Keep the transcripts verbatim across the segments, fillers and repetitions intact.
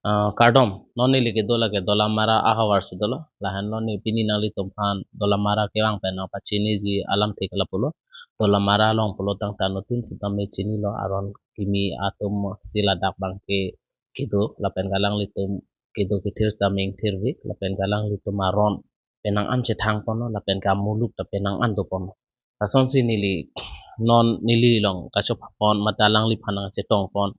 Ah, kardom, non neli kedo lake Dolamara ahavar si dolo. Lahenlo ne pini nanglitumphan Dolamara kevang pen nangpachiniji alamthe ke lapulo. Dolamara along pulo tangte anuttin sitame chinilo, aron kimi atum si ladak abangke kedo, lapen ke alanglitum kedo kethir sitame ingthirve, lapen ke alanglitum aron penang an chethangponlo, lapen ke amuluk ta penang an doponlo. Lasonsi neli non neli along kachopapon mate alangliphan nangchetongpon,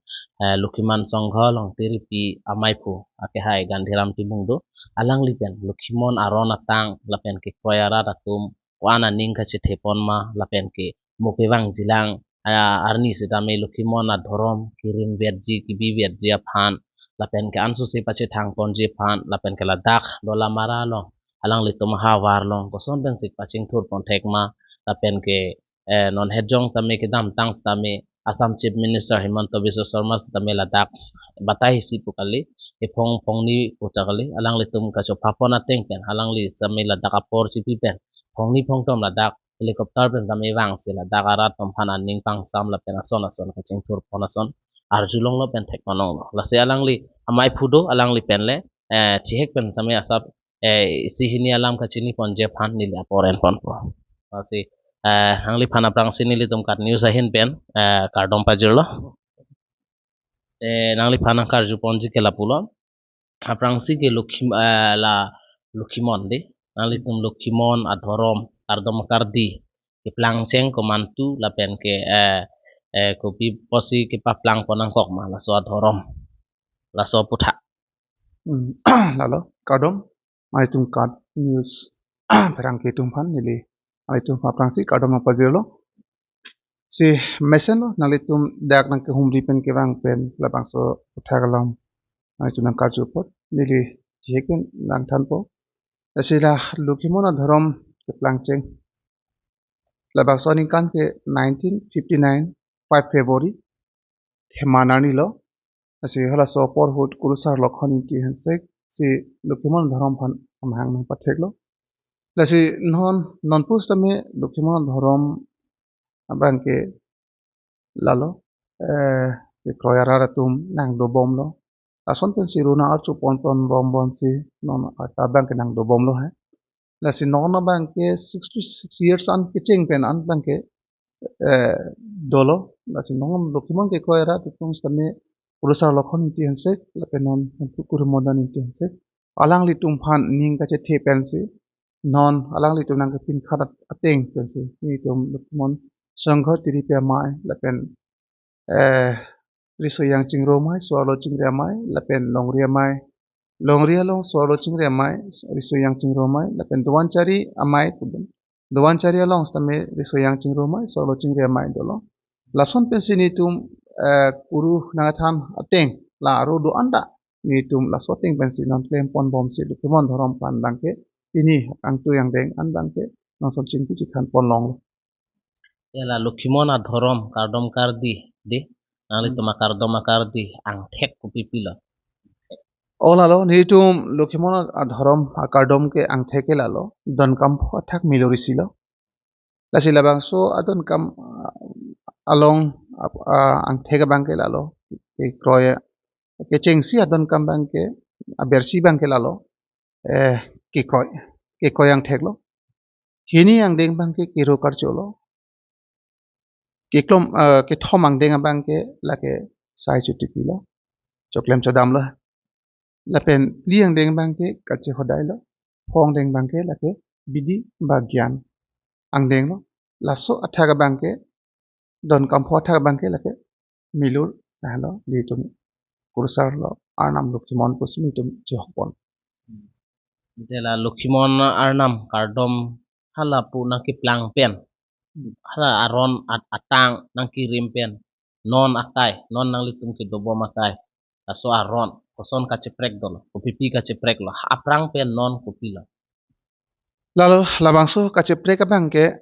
eh, Lokhiman Sangha along tiripi amaiphu akehai Gandhiram Timung do. Alangli pen Lokhimon aron atang lapen kekroi arat atum ko-an aning kachethepon ma, lapen ke mo kevangjilang, ah, arni sitame Lokhimon adhorom kerim vetji kebi vetji aphan, lapen ke ansose pachethangponji aphan, lapen ke ladak Dolamara along alanglitum ahavar along koson pensi pachingthurpon thek ma, lapen ke, eh, non hetjong sitame kedamtang sitame Assam Chief Minister Himanta Biswa Sarma sitame ladak batai isi pu kali, ephong phongni pu ta kali, alanglitum kachopapon ateng pen alangli sitame ladak apor chipi pen phongni phongthom ladak helicopter pen sitame vangsi ladak arat atumphan aning pangsam lapen ason ason kachingthurpon ason arjulonglo pen thekponlonglo. Lasi alangli amaiphu do, alangli pen le, eh, chihek pen sitame asap, eh, isi hini alam kachiniponji aphan neli apor enponpo. Lasi, eh, nangliphan aphrangsi nelitum KAT News ahin pen, eh, kardom pajirlo. Eh, nangliphan nangkarjuponji ke lapulo. Aphrangsi ke Lokhim-, eh, la Lokhimon de. Nanglitum Lokhimon adhorom, kardom akardi keplangcheng komantu lapen ke, eh, eh, kopi apotsi kepaplangpon nangkok ma laso adhorom, laso aputhak. Hmm, lalo, kardom, nanglitum KAT News pherangke atumphan neli nanglitum aphrangsi kardom nangpajirlo. Si mesenlo, nanglitum dak nangkehumri pen kevang pen labangso aputhak alam nanglitum nangkarju apot neli chihek pen nangthanpo. Lasi la Lokhimon adhorom keplangcheng, labangso aningkan ke nineteen fifty-nine, five February, Theman arni lo. Lasi halaso apor ahut Kurusar Lokhon Ingti Hensek si Lokhimon adhorom aphan amahang nangpatheklo. Lasi non, non pusitame Lokhimon adhorom abangke lalo, eh, kekroi arat atum nangdobomlo. Lason pensi ru nang-arjuponpon bombomsi non ata abangke nangdobomlo he. Lasi non abangke sixty-six years an kecheng pen an abangke, eh, dolo. Lasi non Lokhimon kekroi arat atum sitame Kurusar Lokhon Ingti Hensek lapen non Hemphu Kuri Modan Ingti Hensek, alanglitum aphan ning kachethe pensi non alanglitum nangkepinkhat at-, ateng pensi nelitum Lokhimon Sangha tiripi amei lapen, eh, Risoyang Chingro amei, Suarlo Chingri amei lapen Longri amei, Longri along Suarlo Chingri amei, Risoyang Chingro amei lapen Duanchari amei pudun. Duanchari along sitame Risoyang Chingro amei, Suarlo Chingri amei dolo. Lason pensi nelitum, eh, kuru nangkethan ateng la aro do-an ta nelitum laso ateng pensi non klemponbomsi Lokhimon adhorom aphan abangke pini angtu angdeng an abangke non son chingki chithanponlonglo. Ya la Lokhimon adhorom kardom akardi de, nanglitum akardom akardi angthek kopi pilo? O lalo, nelitum Lokhimon adhorom akardom ke angthek ke lalo, donkam pho athak milor isi lo. Lasi labangso adonkam, ah, along, ah, angthek abangke lalo, kekroi, kechengsi adonkam abangke, abersi abangke lalo, eh, kekroi, kekroi angthek lo. Hini angdeng abangke kero karcho lo. Keklem, eh, kethom angdeng abangke lake sai chotipilo, choklem chodamlo. Lapen phli angdeng abangke kachehodailo. Pho angdeng abangke lake bidi ba gyan angdeng lo. Laso athak abangke, donkam pho athak abangke lake milor, lahelo nelitum Kurusar lo Arnam Lokhimon pusi nelitum chihokpon. Ante la Lokhimon Arnam kardom halapu nangkeplang pen, hala aron at-, atang nangkerim pen, non akai, non nanglitum kedobom akai, laso aron koson kacheprek dolo, kopipi kacheprek lo, aphrang pen non kopilo? Lalo labangso kacheprek abangke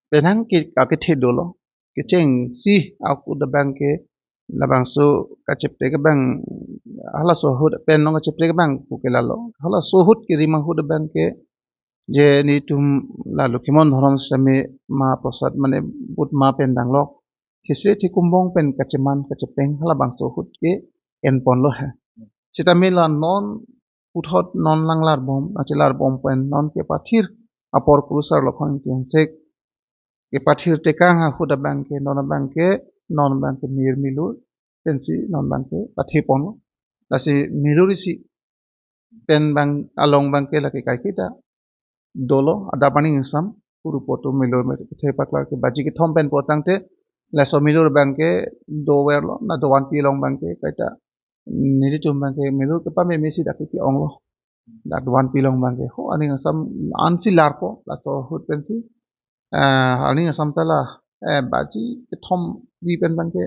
penang ke, akethe dolo. Kechengsi ahut abangke labangso kacheprek abang, halaso ahut pen non kacheprek abang puke lalo. Halaso ahut kerim ahut abangke je nelitum la Lokhimon adhorom sitame ma prosad mane but ma pen danglok, thesre thekumbong pen kacheman kachepeng halabangso ahut ke enponlo he. Sitame la non puthot non langlar bom, achelar bom pen non kepathir apor kurusar Lokhon Ingti Hanse kepathir tekang ahut abangke non abangke non abangke mir milur pensi non abangke pathe ponlo. Lasi milur isi pen abang along abangke lake kaiketa dolo, adap aning asam kuru poto milur me kethe paklar ke baji kethom pen potangte laso milur abangke doverlo, na dovan pi along abangke kaita nelitum abangke milur kepame mesi dak pi onglo. Dak dovan pi along abangke ho aning asam ansi larpo, laso ahut pensi ah, aning asam ta la eh, baji kethom pi pen abangke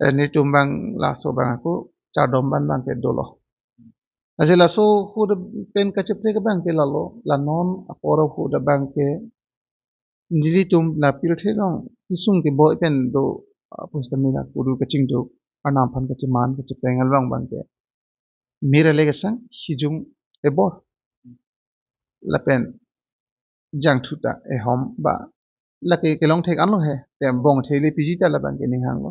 eh, nelitum abang laso abang ako chardom abang abangke dolo. Lasi laso ahut pen kacheprek abangke lalo, la non apor ahut abangke nelitum la pirthe along kesung keboi pen do, ah, pusitame la kuru kachingduk, arnam aphan kacheman kachepeng along abangke mir ale kesang, hijung ebor, lapen jangthu ta ehom ba, lake kelong thek anlo he, te bong thele piji ta labangke ning hanglo.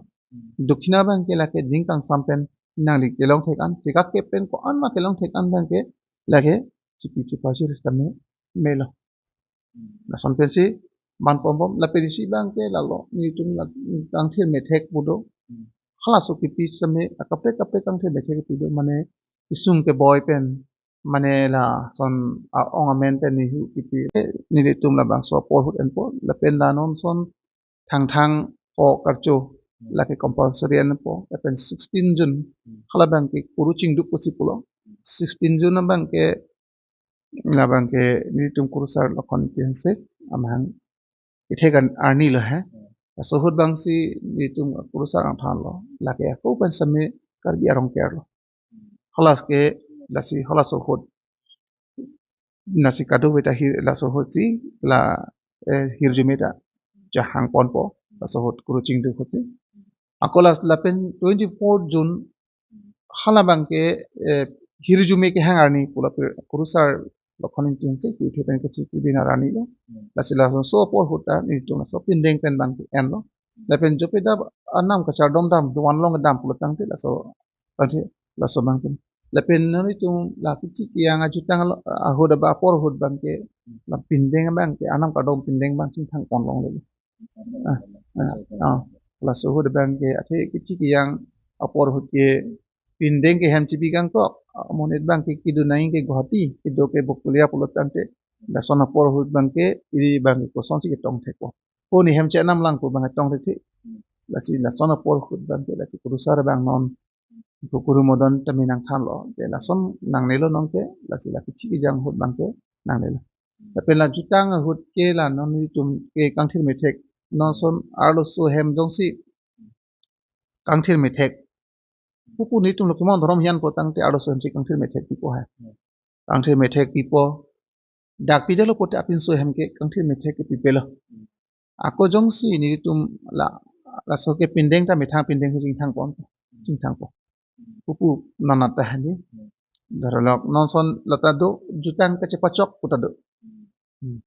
Dokhina abangke lake ding kangsam pen nangli kelong thek an, chekak ke pen ko-an ma kelong thek an abangke lake chipi chipachir sitame melo. Lason pensi man pom pom, lapen isi abangke lalo, nelitum la kangthir methek pu do. Halaso kipi sitame, akaprek kaprek kangthir methek kipi do, mane kesung keboi pen, mane lason a-ong amen pen nihu kipi. Eh, nelitum labangso apor ahut enpo, lapen la non son Thangthang ko karcho lake compulsory enpo, lapen sixteen June hala abangke kuru chingduk pusi pulo. Sixteen June abangke labangke nelitum kurusar Lokhon Ingti Hanse amahang ithek an arni lo he. Laso ahut abangsi nelitum kurusar angthan lo. Lake ako pen sitame Karbi arong ker lo. Halas ke lasi halaso ahut nasi kadokave ta hir laso ahut si la eh, hirjume ta jahang ponpo laso ahut kuru chingduk ahut si. Ako la lapen twenty-four June hala abangke eh, hirjume kehang arni pu la pe- kurusar Lokhon Ingti Hanse pu pen kachi pu din arni lo. Lasi laso apor ahut ta nelitum laso pindeng pen abangke enlo. Lapen jope dak arnam kachardom dam, dovan along dam pulotangte laso, tangte laso abangke. Lapen nelitum la kichi kiyang ajutang alo, ahut aba apor ahut abangke, la pindeng abangke, arnam kardom pindeng abang chingthang pon longlelo. Ah, ah, ah. Laso ahut abangke, athe kichi kiyang apor ahut ke pindeng ke hem chipi kangkok, ah, monit abangke kedun nangji ke Guwahati, kedo ke Bokulia pulotangte, lason apor ahut abangke, ili abangke kosonsi ketong thekpo. Ko ne hem chenam lang ko abang tong thekthek. Lasi lason apor ahut abangke lasi kurusar abang non ko kuru modon tame nangthanlo. Je lason nangnelo nonke lasi la kichi kejang ahut abangke nangnelo. Lapen la jutang ahut ke la non nelitum ke kangthir methek. Non son arloso hem jongsi kangthir methek. Pupu nelitum lo kemang dhorom hian pulotangte arloso hem si kangthir methek pipo he. Kangthir methek pipo. Dak pidetlo pote apinso hem ke kangthir methek ke pipelo. Ako jongsi nelitum la laso ke pindeng ta methang pindeng ke chingthang pon. Chingthang pon. Pupu nanat ta handi. Dharalok non son lata do jutang kachepachok pu ta do. Hmm.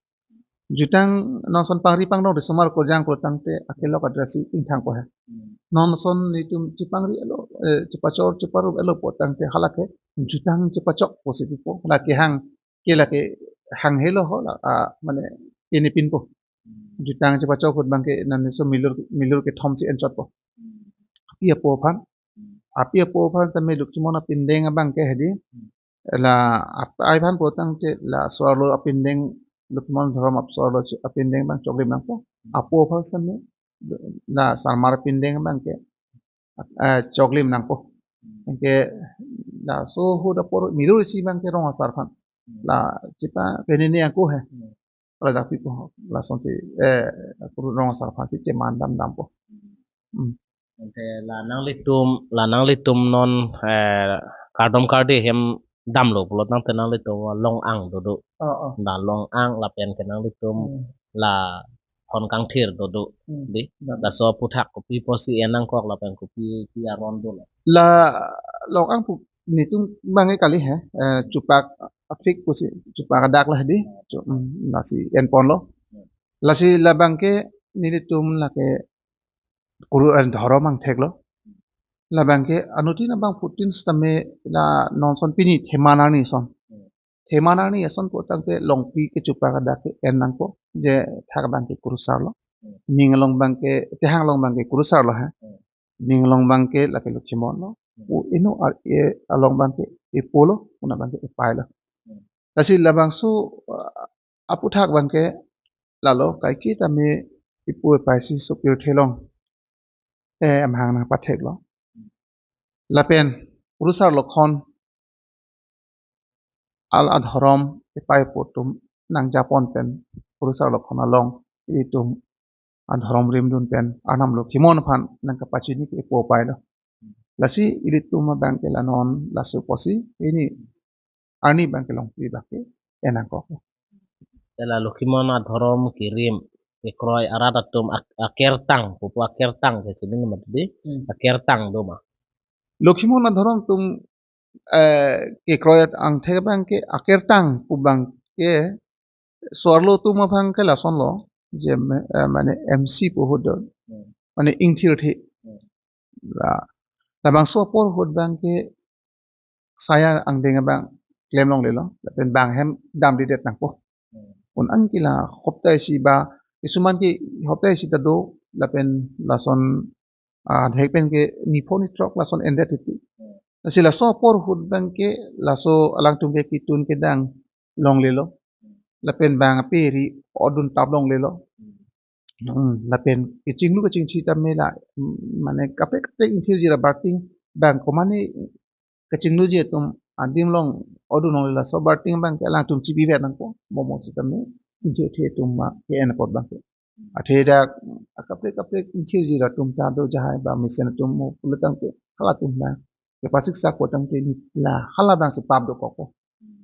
Jutang non son pangri pangdong risomar korjang pulotangte akelok adrasi ingthang po he. Non son nelitum chepangri elo, eh, chepachor cheparup elo pulotangte halake jutang chepachok pusi pipo. Halake hang ke lake hang helo ho la, ah, mane ini pinpo. Jutang chepachok ahut abangke nangso milur milur kethom si enchotpo. Api apo aphan. Api apo aphan tame Lukchimon apindeng abangke hedi. La ap- ai aphan pulotangte laso arlo apindeng, Lukchimon dhorom ap- so arlo chi- apindeng abang choklim nangpo. Apo aphan sitame la sarmar apindeng abangke, eh, choklim nangpo. Anke laso ahut apor milur isi abangke rong asar aphan. La chepa penene ako he. Ladak pipo lasonsi, eh, rong asar aphansi cheman dam dampo. Hmm. Ante la nanglitum, la nanglitum non, eh, kardom kardi hem damlo pulotangte nanglitum Long-ang dodo. Oh, oh. La Long-ang lapen ke nanglitum Hmm. la Hon Kangthir dodo. Hmm. Di. Dodo. Laso aphuthak kopi pusi en nangkok lapen kopi pi aron dolo. La Long-ang pu nelitum abangke kali he, eh, chupak apik pusi, chupak adak lah di. Chu- hmm, lasi en ponlo. Lasi labangke nelitum lake kuru, eh, dhorom angthek lo. Labang ke anuttin abangphutin sitame la non ason pini Theman arni ason. Theman arni ason putangte longpi kechupak adak ke en nangpo, je thak abang ke kurusar lo. Ning along abang ke, tehang along abang ke kurusar lo ha. Ning along abang ke lake Lokhimon lo. O eno ar e along abang ke epo lo, una abang ke epai lo. Lasi labangso, ah, aputhak abang ke lalo kaike tame epo epai si sopir thelong, eh, amahang nangpathek lo. Lapen kurusar Lokhon al adhorom epai epo atum nangjapon pen kurusar Lokhon along itum adhorom rimdun pen Arnam Lokhimon aphan nangkapachini ke epo epai lo. Lasi ilitum abang ke la non laso pusi pini arni abang ke longpi abang ke en nangkok. Te la Lokhimon adhorom kirim kekroi arat atum ak-, akertang, pupu akertang ke chini mati di, Hmm. Akertang do ma? Lokhimon adhorom atum, eh, kekroi angthek abang ke akertang pu abang ke so-arlo atum aphan ke lason lo, je me-, eh, mane M C pu ahut do. Hmm. Mane ingthirthe. Hmm. La, labangso apor ahut abang ke saya angdeng abang klem longlelo, lapen bang ahem damdedet nangpo. Hmm. Pon an ke la hopta isi ba, isuman ke hopta isi ta do, lapen lason, ah, dhek pen ke nipho nithrok lason endet titi. Hmm. Lasi laso apor ahut abang ke laso alangtum ke kitun kedang longlelo. Lapen bang aperi odun tap longlelo. Hmm. Hmm, lapen kachinglu kachingthi tame la, mm, mane kaprek kaprek ingthirji ra barting bang komane kachingluji atum adim along odun longlelo, laso barting abang ke alangtum chipivet nangpo, momo sitame ingthirthe atum ma ke-en apot abang ke. Athe dak kaprek kaprek ingthirji ra atum ta do, jahai ba mesen atum mo pulotangte halatum abang kepasiksak pulotangte ni la hala abang si pap dokokpo.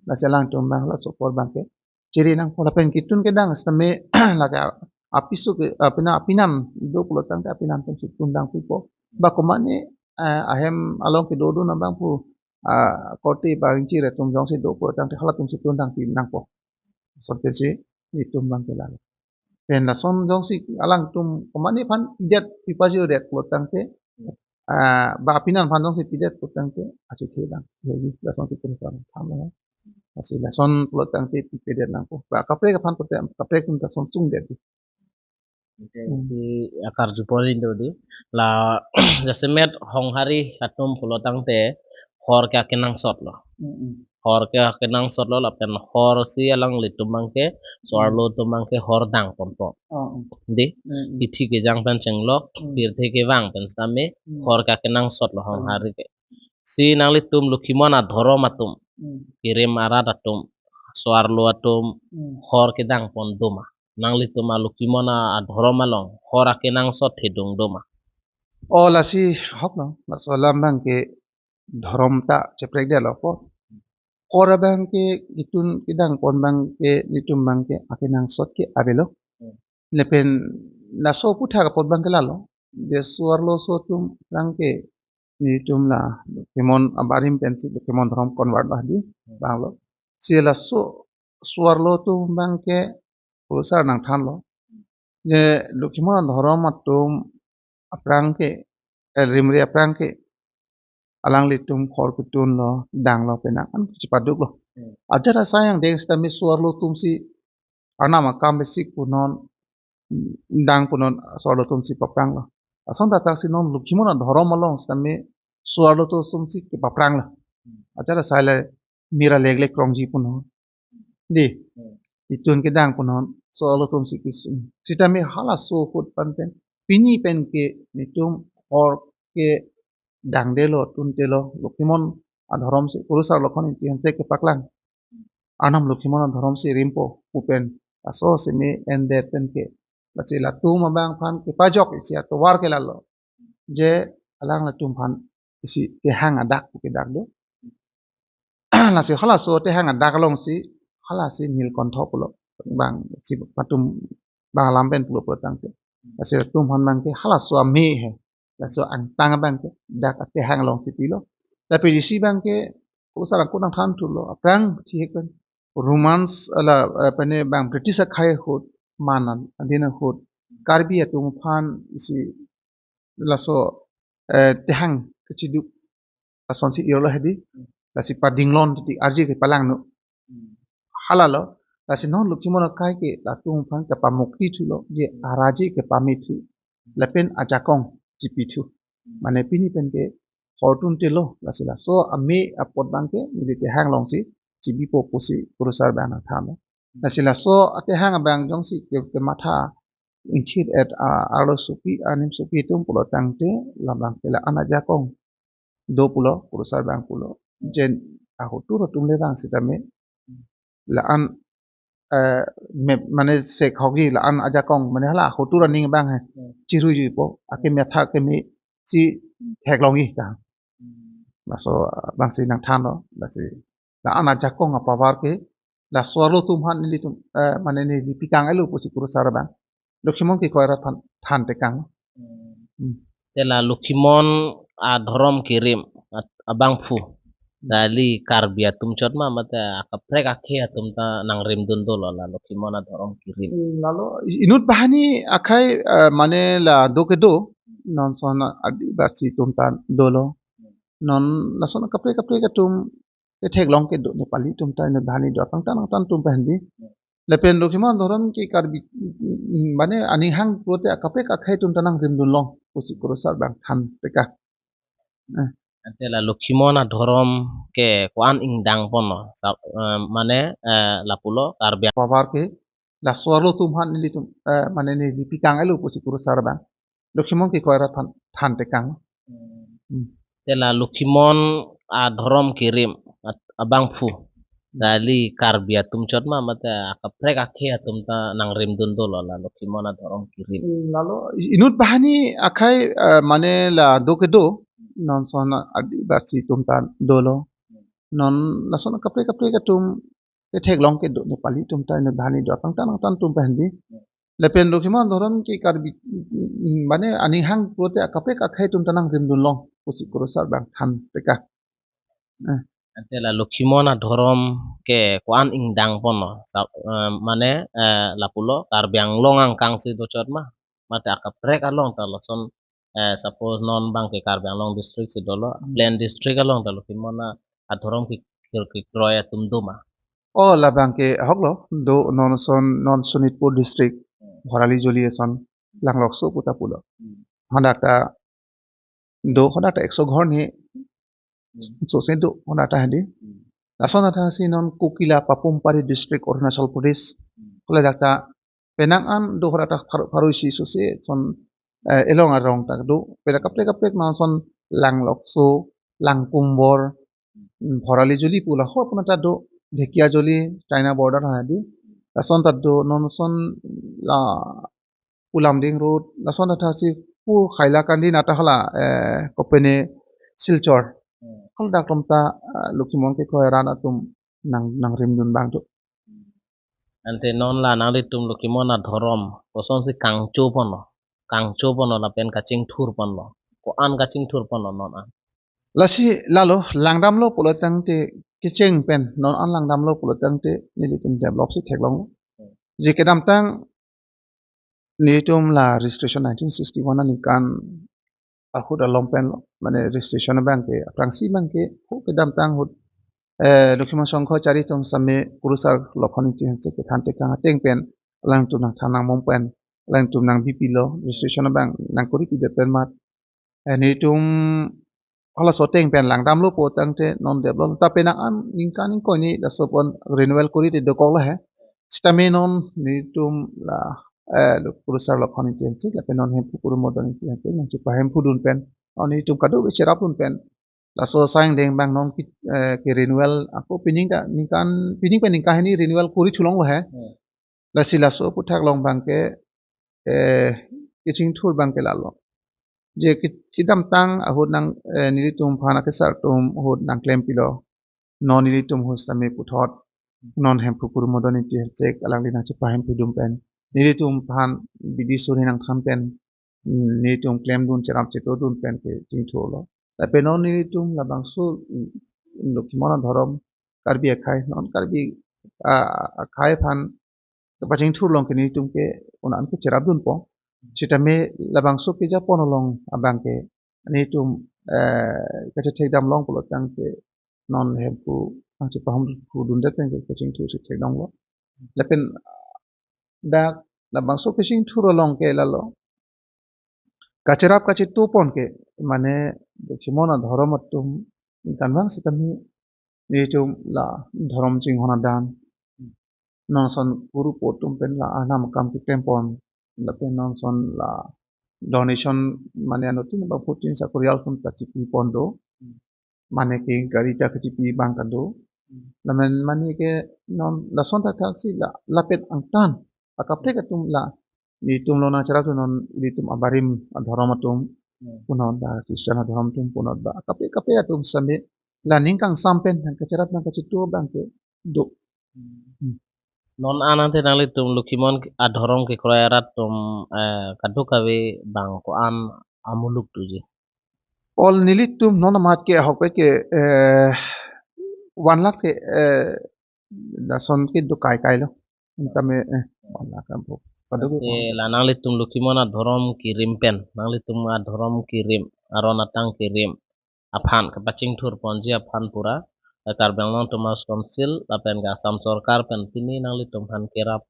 Lasi alangtum abang laso apor abang ke chiri nangpo, lapen kitun kedang sitame lake apiso ke, apina, apinan do pulotangte apinan atum si tundang pipo. Ba komane, eh, ahem along kedodun abang pu, ah, korte ba ingchir atum jongsi do pulotangte halatum si tundang pi nangpo. Asonte si itum abang ke lalo. Pen lason jongsi alangtum komane aphan pidet pipajirdet pulotangte, ah, ba apinan aphan jongsi pidet pulotangte achethe abang. Jadi lason si kurusar thamlo. Lasi lason pulotangte pipedet nangpo. Ba kaprek aphan pute kaprek atum ta son sungdet. Oke, Hmm. di akarju pon indo di. La jasemet Honghari atum pulotangte hor ke akenangsot lo. Hmm, hmm. Hor ke akenangsot lo, lapen hor si alanglitum abang ke, so-arlo atum abang ke hor dang ponpo. Oh, oh. Di, Hmm, hmm. Ithi kejang pen chenglok, Hmm. pirthe kevang pen sitame, Hmm. hor ke akenangsot lo Hmm. Honghari ke. Si nanglitum Lokhimon adhorom atum, Hmm. kirim arat atum, so-arlo atum, Hmm. hor kedang pon do ma? Nanglitum a Lokhimon adhorom along hor akenangsot thedung do ma? O lasi hok lo, laso alam abang ke dhorom ta cheprekdetlo ko. Hor abang ke kitun kedang pon abang ke nelitum abang ke akenangsot ke avelo. Hmm. Lapen laso aputhak apot abang ke lalo. Je so-arlo so atum aphrang ke nelitum la Lokhimon abarim pensi Lokhimon dhorom convert lo di Hmm. abang lo. Si laso so-arlo atum abang ke kurusar nangthanlo. Je Lokhimon adhorom atum aphrang ke, eh, rimri aphrang ke alanglitum hor ketunlo, danglo penang an chipaduklo. Hmm. Ajat asai angdeng sitame so-arlo atum si Arnam akam besik punon, dang punon so-arlo atum si papranglo. Ason datak si non Lokhimon adhorom along sitame so-arlo atum si kepapranglo. Hmm. Ajat asai le mira leglek krongji punon. Di, Hmm. itun kedang punon, so-arlo atum si kesung. Sitame halaso ahut pen pen, pini pen ke nelitum hor ke dangdetlo, tuntelo, Lokhimon adhorom si, kurusar Lokhon Ingti Hanse kepaklang, Arnam Lokhimon adhorom si rimpo pu pen, laso seme endet pen ke. Lasi latum abang aphan kepajok isi atovar ke lalo. Je alanglitum aphan isi tehang adak pu kedak do. Lasi halaso tehang adak along si, halasi Nilkontho pulo abang si patum abang alam pen pulo pulotangte. Lasi latum aphan abang ke halaso ame he. Laso angtang abang ke dak atehang along si pilo. Tapi isi abang ke kurusar angkut nangthan thulo. Aphrang thihek pen Romans ala, eh, pene abang British akhei ahut, manan adin ahut Karbi atum aphan isi laso, eh, tehang kachiduk asonsi irlo hedi. Lasi padinglon titi arje ke palangno. Hmm. Halalo, lasi non Lokhimon akai ke latum aphan kapamukti thulo je araje ke pame thu. Lapen ajakong chipi thu. Mane pini pen ke hortun telo, lasi laso ame apot abang ke neli tehang alongsi chibipo pusi kurusar abang nangthanlo. Lasi laso atehang abang jongsi ke, kematha inchit et a arlo sopi anim sopi atum pulo tangte labang ke la-an ajakong do pulo, kurusar abang pulo. Jen ahotur atum le bang sitame la-an, eh, mep, mane sek hogi la-an ajakong, mane hala ahotur aning abang he. Hmm. Chiruijuipo, ake metha keme si theklongji ta. Hmm. Laso abangsi nangthanlo, lasi la-an ajakong apower ke laso arlo atum aphan nelitum, eh, mane neli pikang elo pusi kurusar abang Lokhimon kekoi arat aphan than tekang. Hmm. Hmm. Te la Lokhimon adhorom kerim at-, abangphu. Hmm. Dali Karbi atum chot ma, mate akaprek akhei atum ta nangrimdun dolo la Lokhimon adhorom kerim. Hmm, lalo i-, inut banghini akhei, eh, mane la do kedo, non son Adivasi atum ta dolo. Non lason akaprek akaprek atum ketheklong kedo, Nepali atum ta inut banghini do, apangtan angtan atum pen di. Lapen Lokhimon adhorom ke Karbi, mm, mane aning hang pulote akaprek akhei atum ta nangrimdun long pusi kurusar abang than teka. Eh. Ante la Lokhimon adhorom ke ko-an ingdang ponlo, sa-, eh, mane, eh, lapulo Karbi power ke laso arlo atum aphan nelitum, eh, mane neli pikang elo pusi kurusar abang Lokhimon kekoi arat aphan than tekang. Hmm. Hmm. Te la Lokhimon adhorom kerim at-, abangphu. Dali Karbi atum chot ma, mate akaprek akhei atum ta nangrimdun dolo la Lokhimon adhorom kerim. Hmm, lalo i-, inut banghini akhei, eh, mane la do kedo, non son Adivasi atum ta dolo. Non lason akaprek akaprek atum ketheklong kedo, Nepali atum ta inut banghini do, apangtan angtan atum pen di. Lapen Lokhimon adhorom ke Karbi, mm, mane aning hang pulote akaprek akhei atum ta nangrimdun long pusi kurusar abang than teka. Eh. Ante la Lokhimon adhorom ke ko-an ingdang ponlo, sa-, eh, mane, eh, lapulo Karbi Anglong angkang si do chot ma, mate akaprek along ta lason, eh, suppose non abang ke Karbi Anglong district si dolo, Hmm. Plain district along ta Lokhimon adhorom ke, ke, kekroi atum do ma? Oh, labang ke ahoklo, do non son, non Sonitpur district, Hmm. Bhorali Joli ason, Langlokso puta pulo. Hmm. Hadak ta do, hadak ta ekso ghor ni, Hmm. sose do, hadak ta hedi. Hmm. Lason athasi non Kokila, Papumpari district, Arunachal Pradesh. Hmm. Kole dak ta penang an do, hadak ta pharo, pharo isi sose son, eh, elong arong ta do. Penang kaprek kaprek non son Langlokso, Langkumbor, mm, Bhorali Joli pu la ho puna ta do, Dhekiajoli, China border hedi. Lason ta do, non son la Pulamding Road, lason athasi pu Hailakandi nata hala, eh, kopene Silchar. Hmm. Haladak atum ta, eh, Lokhimon kekoi arat atum nang, nangrimdun abang do. Ante non la nanglitum Lokhimon adhorom kosonsi kangcho ponlo, kangcho ponlo lapen kachingthur ponlo, ko-an kachingthur ponlo non an? Lasi lalo langdamlo pulo tangte, kecheng pen non an langdamlo pulo tangte nelitum develop si theklonglo. Je kedamtang nelitum la registration nineteen sixty-one aningkan ahut along penlo, mane registration abang ke, aphrangsi abang ke, ho kedamtang ahut, eh, Lokhimon Songkho chari atum same kurusar Lokhon Ingti Hensek kethan tekang ateng pen, alangtum nangthan nangmong pen, alangtum nangbi pilo, registration abang nangkori pidet pen mat. Eh, nelitum halaso ateng pen langdamlo pulo tangte non develop ta penang an ningkan ingkoi ni laso pon renewal kori te dokok lo he. Sitame non nelitum la, eh, kurusar Lokhon Ingti Hensek lapen non Hemphu Kuru Modon Ingti Hensek nangchepahemphu dun pen, non nelitum kado-kave cherap dun pen, laso asai angdeng abang non ki, eh, ke renewal ako pining ta ningkan pining pen ningkan hini renewal kori thu longlo he. Hmm. Lasi laso aphuthak along abang ke, eh, kachingthur abang ke lalo. Je ke, kedamtang ahut nang, eh, nelitum aphan akesar atum ahut nangklem pilo. Non nelitum ahut sitame puthot, non Hemphu Kuru Modon Ingti Hensek alangli nangchepahemphu dun pen, nelitum aphan bidi suri nangthan pen, mm, nelitum klem dun, cherap cheto dun pen kachingthurlo. Lapen non nelitum labangso, mm, Lokhimon adhorom Karbi akhei, non Karbi, ah, akhei aphan kepachingthur along ke nelitum ke un-an ke cherap dunpo. Sitame labangso keja pon along abang ke nelitum eh, kachethekdam long pulo tangte non hemphu angchepahom phu dundet pen ke kachingthur si thekdamlo. Lapen dak labangso kachingthur along ke lalo kacherap kachetu pon ke, mane Lokhimon adhorom atum ningkanvang sitame nelitum la dhorom chinghon adan, non ason kurupo atum pen la arnam akam keklem pon, lapen non ason la donation, mane anuttin abang putin sakori alpun kachipi pon do, mane ke gari ta kachipi abang kado. Lapen mane ke non lason thakthak si la lapen angtan akaprek atum la nelitum lo nangcherap tu non nelitum abarim adhorom atum, Hmm. punon ba Christian adhorom atum punon ba akaprek akaprek atum sitame la ning kangsam pen nangkacherap nangkachetu abang kedo. Hmm. Non an ante nanglitum Lokhimon adhorom kekroi arat atum, eh, kadokave bang ko-an amuluk doji? All nelitum non amat ke ahok ke, eh, one lakh ke, eh, lason kedo kaikailo. Tame, eh, one lakh ampo. Padahal Te la nanglitum Lokhimon adhorom kerim pen, nanglitum adhorom kerim, aron atang kerim aphan, kapachingthur ponji aphan pura, eh, Karbi Anglong Autonomous Council lapen ke Assam Sorkar pen pini nanglitum aphan kerap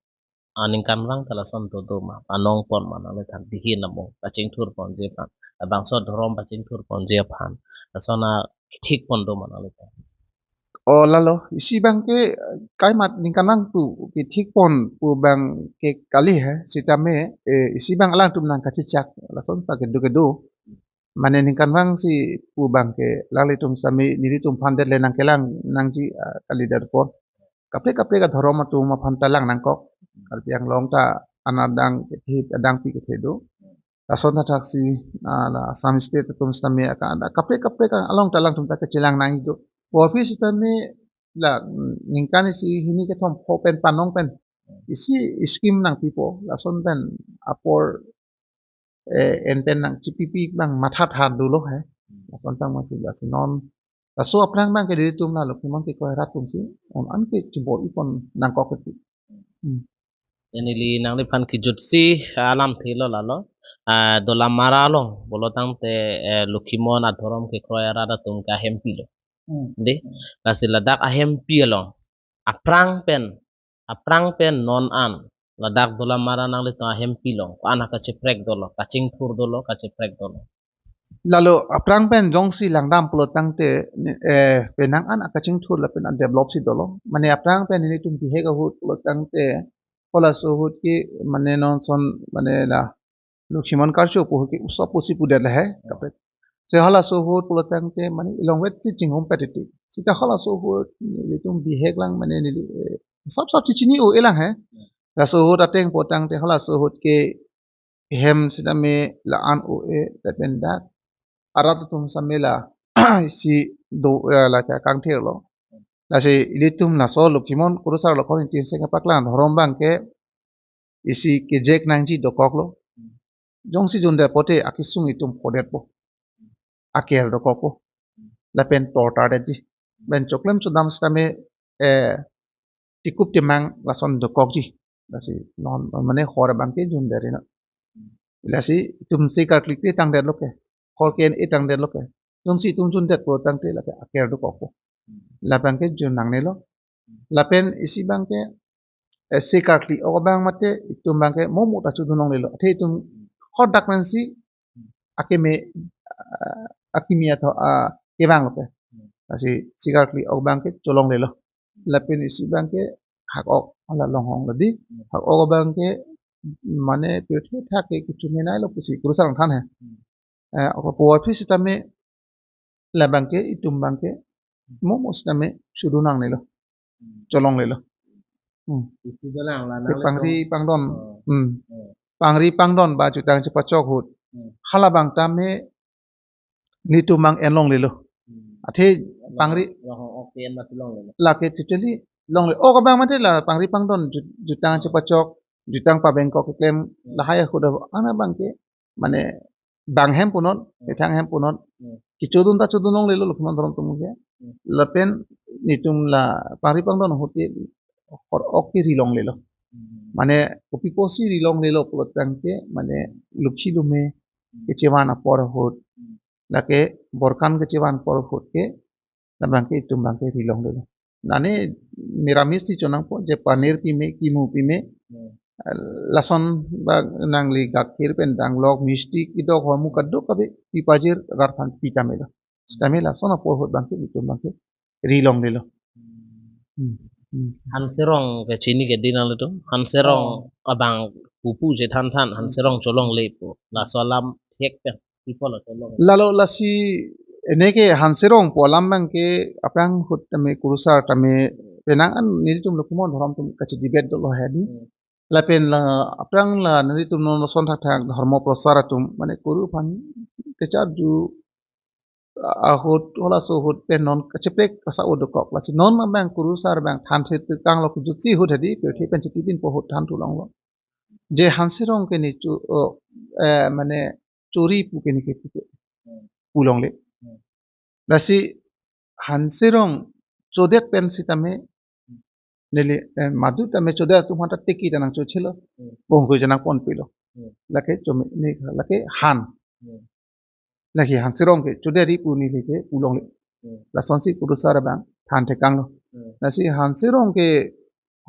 aningkanvang ta lason dodo ma, anong pon ma, nanglithak dihin amo kachingthur ponji aphan, labangso adhorom pachingthur ponji aphan, lason a kethik pon do ma nanglithak? O lalo, isi abang ke, eh, kaimat ningkanvang pu kethik pon pu abang ke kali he, sitame, eh, isi abang alangtum nangkachechak, lason ta kedo kedo. Mane ningkanvang si pu abang ke, alanglitum sitame nelitum aphan det le nangkelang nangji, ah, kali det pon. Kaprek kaprek adhorom atum aphan ta lang nangkok. Karbi Anglong ta anadang kethe adang pi kethe do. Lason thakthak si, ah, la Assam State atum sitame aka ada kaprek kaprek along ta alangtum ta kachelang nangji do. Puvoiphit sitame la, mm, ningkan isi hini kethom pho pen panong pen isi scheme nangpipo. Lason pen apor, eh, en pen nangchipipi abang matha tha dolo he. Lason tang masi lasi non. Laso aphrang abang ke nelitum la Lokhimon kekroi arat atum si non an ke chibor-i pon nangkok ke. Hmm. Neli nangliphan kejut si alamthe lo lalo. Ah, Dolamara along pulo tangte, eh, Lokhimon adhorom kekroi arat atum ke ahempi lo. Hmm. Dei, lasi ladak ahempi along aphrang pen, aphrang pen non an ladak Dolamara nanglitum ahempi along ko-an akacheprek dolo, kachingthur dolo, kacheprek dolo? Lalo aphrang pen jongsi langdam pulo tangte, eh, penang an akachingthur lapen a-develop si dolo. Mane aphrang pen nelitum bihek ahut pulo tangte, halaso ahut ke mane non ason mane la Lokhimon karcho pu ke usop pusi pudet le he, kaprek. Se halaso ahut pulo tangte mane ilongvet si chinghum petiti. Sita halaso ahut nelitum bihek lang mane neli, eh, sap sap si chini-o-e lang he. Laso ahut ateng pulo tangte halaso ahut ke hem sitame la-an o-e lapen dak arat atum sitame la isi do, eh, la kangthir lo. Lasi ilitum laso Lokhimon kurusar Lokhimon tin seng paklang adhorom abang ke isi kejek nangji dokoklo. Jongsi jundet pote akesung itum phodetpo. Aker dokokpo. Lapen tortar detji. Ben choklem chodam sitame, eh, tikup temang lason dokokji. Lasi non, non mane hor abang ke jun deri na. Lasi itum se karkli ke tangdetlo ke. Hor ke-en-e tangdetlo ke. Jongsi itum jundet pulo tangte lake aker dokokpo. Labang ke jun nangnelo. Lapen isi abang ke, eh, se karkli-ok abang mate itum abang ke momo ta chodun longlelo. Athe itum hodak pensi akeme, ah, akimi atho, ah, kevang lo ke. Lasi se karkli-ok abang ke cholonglelo. Lapen isi abang ke hak-ok hala longhong lo dei. Hak-ok abang ke mane pirthe thak ke kuchume nailo pusi kurusar than he. Eh, ako puvoiphit sitame labang ke itum abang ke momo sitame chodun nangnelo. Cholonglelo. Hmm. Isi dolang la Ke nang pangri pangdon. Oh. Hmm. Oh. Pangri pangdon ba jutang chepachok ahut. Hmm. Halabang tame nelitum abang en longlelo. Hmm. Athe pangri Long, long, okay, en mati longlelo. Lake totally longle. O kabang mate la pangri pangdon jut-, jutang chepachok, jutang pabengkok keklem, Hmm. lahai ahut an abang ke mane bang hem punon, Hmm. methang hem punon. Hmm. Kechodun ta chodun longlelo Lokhimon adhorom atum ke. Hmm. Lapen nelitum la pangri pangdon ahut ke hor-ok ke ri longlelo. Hmm. Mane kopi pusi ri longlelo pulo tangte mane lukhi lume Hmm. kechevan apor ahut. Hmm. Lake borkan kechevan apor ahut ke, labang ke itum abang ke ri longlelo. Nane miramis si chonangpo, je paneer pime, kimu pime, Hmm. lason abang nangli gakhir pen danglok, misti, kidok, hormu kadokave pi pajir, agar than pi tamelo. Sitame lason apor ahut abang ke itum abang ke ri longlelo. Hmm. Hmm. Hanserong ke chini ke di nanglitum. Hanserong abang pupu je than than, Hanserong cholongle pu. Laso alam thek pen. Pi apotlo cholong. Lalo lasi ene ke Hanserong pu alam abang ke aphrang ahut tame kurusar tame penang an nelitum lo kumon dhorom atum kachi debate dolo hedi. Hmm. Lapen la aphrang la nelitum non son thakthak dhorom prosar atum mane kuru aphan kecharju ahut, halaso ahut pen non kacheprek kasa-o dokok, lasi non abang kurusar abang than thetekanglo, kejutsi ahut hedi, pirthe pen chiti pinpo ahut than thu longlo. Je Hanserong ke ne chu, oh, eh, mane chori pu ke ne ke pu ke pu longle. Lasi Hanserong chodet pen sitame neli, eh, madu tame chodet atum aphan ta tiki ta nangchochelo. Hmm. Bongkoi je nangponpilo. Hmm. Lake chome ne lake han. Hmm. Lake Hanserong ke chodet ri pu neli ke pu longle. Hmm. Lasonsi kurusar abang than thekanglo. Hmm. Lasi Hanserong ke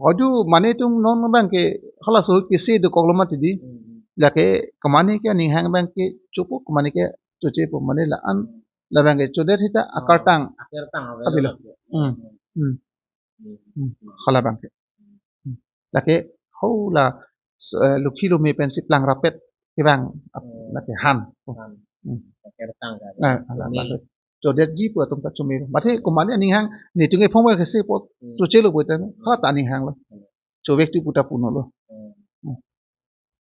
hodu mane atum non abang ke halaso ahut kese dokoklo mati di. Hmm. Lake kemane ke aning hang abang ke chopo, kemane ke chochepo, mane la-an labang ke chodet hita akartang. Akartang Abilo. Hmm. Hmm. Hmm. Hala abang ke. Hmm. Lake ho la, eh, lukhi lumi pensi plang rapet kevang ap-, Hmm. lake han. Han. Hmm. Akartang ka. Ah, hala abang ke. Chodetji pu atum ta chome. Mate kemane aning hang netum ke phong ke kese apot Hmm. chochelo pu ta hala ta aning hanglo. Chovek tu pu ta punolo. Hmm.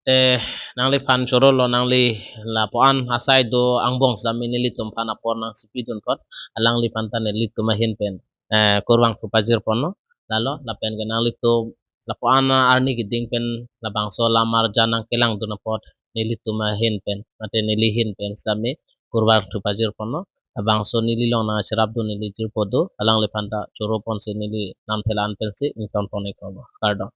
Te nangliphan chorolo, nangli lapu-an asai do angbong sitame nelitum aphan apor nangchipidun apot, alangliphan ta nelitum ahin pen, eh, kurvangthu pajirponlo. Lalo lapen ke nanglitum lapu-an arni keding pen labangso lamar jan nangkelangdun apot nelitum ahin pen mate neli ahin pen sitame kurvangthu pajirponlo. Labangso neli along nangcherapdun neli jirpo do, alangliphan ta choroponsi neli namthe la-an pensi ingtonpon-iklo. Kardom.